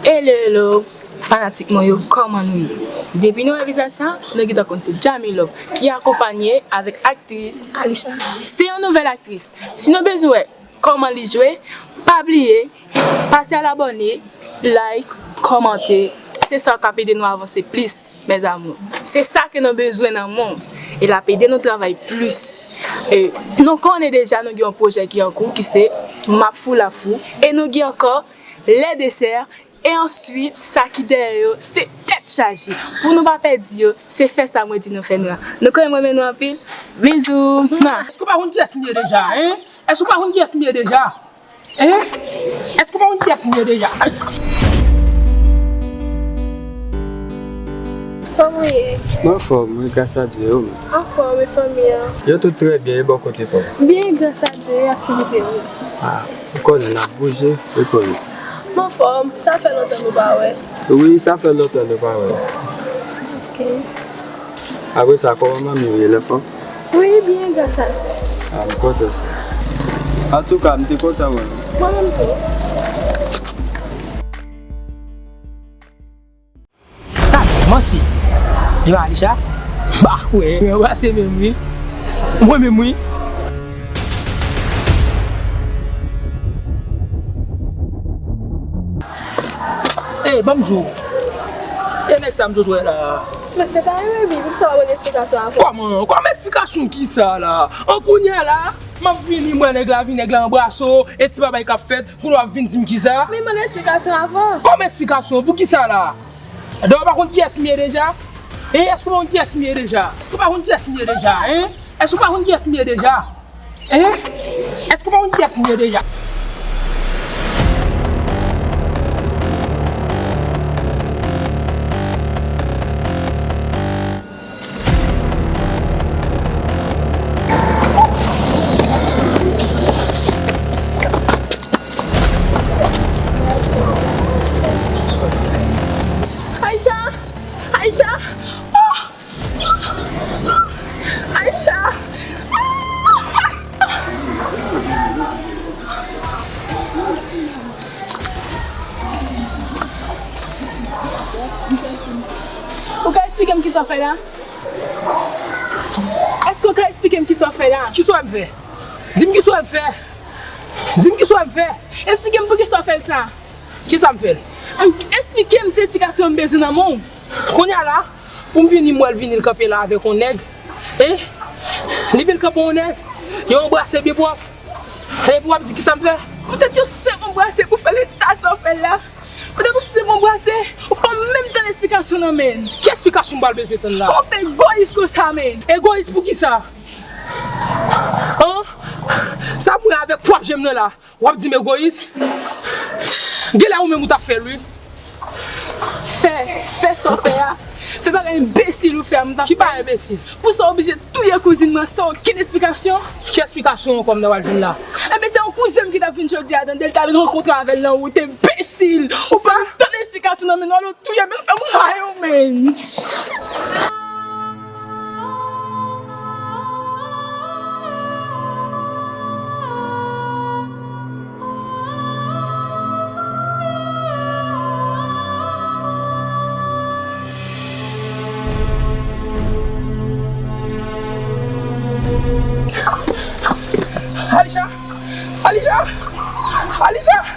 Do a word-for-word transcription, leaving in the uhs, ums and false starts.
Hello, hello, fanatik mwen yo, kòman nou ye? Depi nou wè vizaj sa, nou gentan konn se Jamie Love ki akonpanye avèk aktris Alisha. Se yon nouvèl aktris. Si nou bezwen wè kòman li jwe, pa bliye pase al abòne, like, kòmante. Se sa k ap ede nou avanse plis, mes amours. Se sa ke nou bezwen nan mond. E l ap ede nou travay plis. E nou konnen deja nou gen yon pwojè ki an kou ki se M ap fou l ap fou. E nou gen ankò lè desè. E answit, sa ki dèyè yo, se tèt chaje. Pou nou pa pèdi yo, se fè sa mwen di nou fè nou la. Nou konnen m renmen nou anpil. Bizou. Mwa. Èske w pa konn kiyès m ye deja, en? Èske w pa konn kiyès m ye deja? En? Èske w pa konn kiyès m ye deja? Ay. Kòman w ye? Mwen anfòm, wi, gras a Dye, e ou menm? Anfòm, e fanmi an? Yo tout trè byen, e bò kote pa w? Byen, gras a Dye, e aktivite yo? Ah, ou konnen n ap bouje, ou konnen. M anfòm, sa fè lontan nou pa wè. Wi, sa fè lontan nou pa wè. Ok. Apre sa, kòman manmi w ye, l anfòm? Wi, byen, gras a Dye. Ah, m kontan sa. Antouka, m te kontan wè w. Mwen menm tou. Gad, manti. E pa Alisha? Bah, wè, wè, wè, se menm wi. Mwen menm wi. Ey, ban m di w. E nèg sa m sot wè la. Men se pa yon epi, poukisa w pa ban m esplikasyon avan? Kòman? Kòman esplikasyon kisa la? An kounye a la, m ap vini, m wè nèg la vini, nèg la anbrase w, e ti babay k ap fèt, kounye a w ap vin di m kisa? Men ban m esplikasyon avan. Kòman esplikasyon? Poukisa la? Dayè w pa konn kiyès m ye deja? E èske w pa konn kiyès m ye deja? Èske w pa konn kiyès m ye deja? En? Èske w pa konn kiyès m ye deja? En? Èske w pa konn kiyès m ye deja? Aïcha! Aïcha! Oh! Aïcha! Ou ka eksplike m kisa w fè la? Èske w ka eksplike m kisa w fè la? Kisa w fè? Di m kisa w fè. Di m kisa w fè. Eksplike m poukisa w fè l sa. Kisa m fè l? Eksplike m, se eksplikasyon m bezwen nan men w. Kounye a la, pou m vini, m wè l vini, l kanpe la avèk yon nèg. E li vin kanpe yon nèg, yo anbrase byen pwòp. Epi w ap di kisa m fè? Poutèt yon senp anbrase pou fè l eta sa w fè l la. Poutèt yon senp anbrase, ou pa menm tann esplikasyon nan men l. Ki esplikasyon m pral bezwen tann la? Kòman w fè egoyis konsa, men? Egoyis poukisa? An? Sa m wè avèk pwòp je m nan la. W ap di m egoyis? Genlè ou menm ou t ap fè l, wi. Fè, fè sa w fè a. Fè bagay enbesil ou fè a, m t ap fè. Ki bagay enbesil? Pou sa w oblije touye kouzin mwen san okenn esplikasyon? Ki esplikasyon ankò m ta pral jwenn la? Enben, se yon kouzen m ki t ap vin jodi a, tande, l t al rankontre avè l nan wout, enbesil. Ou pa tann esplikasyon nan men nou, al touye m, fè m rayi w, men. Alisha! Alisha! Alisha!